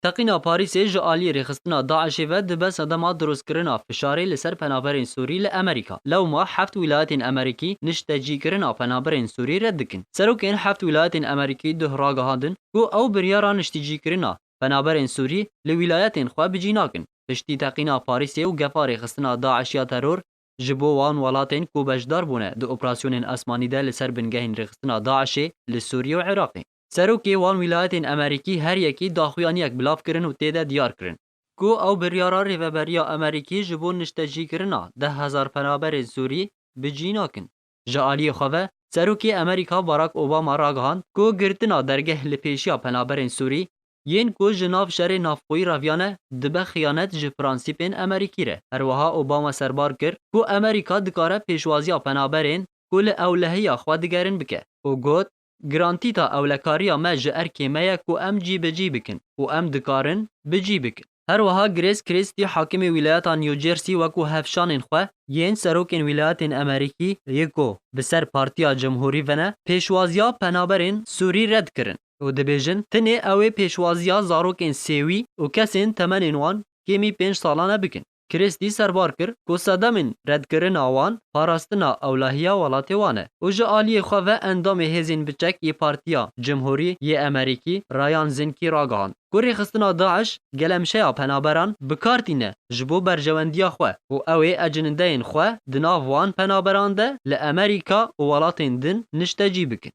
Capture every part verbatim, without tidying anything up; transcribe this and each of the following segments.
Teqîna Parîsê ji aliyê rêxistina DAIŞê ve dibe sedema dirustkirina fişarê li ser penaberên Sûrî li Amerîka. Lewma heft wîlayetên Amerîkî niştecîkirina penaberên Sûrî red dikin. Serokên heft wîlayetên Amerîkî duh ragihandin ku ew biryara niştecîkirina penaberên Sûrî li wîlayetên xwe bi cî nakin. Piştî teqîna Parîsê û gefa rêxistina DAIŞ ya teror ji bo wan welatên ku beşdar bûne di operasyonên esmanî de li ser bingehên rêxistina DAIŞê li Sûriyê û Iraqê. Serokê wan wîlayetên Amerîkî her yekî daxuyaniyek bilav kirin û tê de diyar kirin ku ew biryara Rêveberiya Amerîkî ji bo niştecîkirina deh hezar penaberên Sûrî bi cî nakin. Ji aliyê xwe ve, Serokê Amerîka Barack Obama ragihand ku girtina dergeh li pêşiya penaberên Sûrî yên ku ji nav şerê navxweyî reviyane dibe xiyanet ji prensîpên Amerîkî re. Her wiha Obama serbar kir ku Amerîka dikare pêşwaziya penaberên ku li ewlehiya xwe digerin bike û got, Girantîta ewlekariya me ji erkê me ye ku em cî bi cî bikin û em dikarin bi cî bikin. Her wiha Grace Christie, hakimê wîlayeta New Jersey, wekû hevşanên xwe yên serokên wîlayetên Amerîkî yê ku bi ser Partiya Cumhurî ve ne, pêşwaziya penaberên Sûrî red kirin û dibêjin, tinê ew ê pêşwaziya zarokên sêwî û kesên temenên wan kêmî pênc salane bikin. Christie serbar kir ku sedemên redkirina wan parastina ewlehiya welatê wan e û ji aliyê xwe ve endamê hêzên biçek yê Partiya Cumhurî yê Amerîkî Ryan Zinke ragihand ku rêxistina DAIŞ gelemşeya penaberan bi kar tîne ji bo berjewendiya xwe û ew ê ecinindeyên xwe di nav wan penaberan de li Amerîka û welatên din niştecî bikin.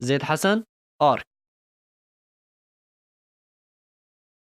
Zêd Hesen, Ark.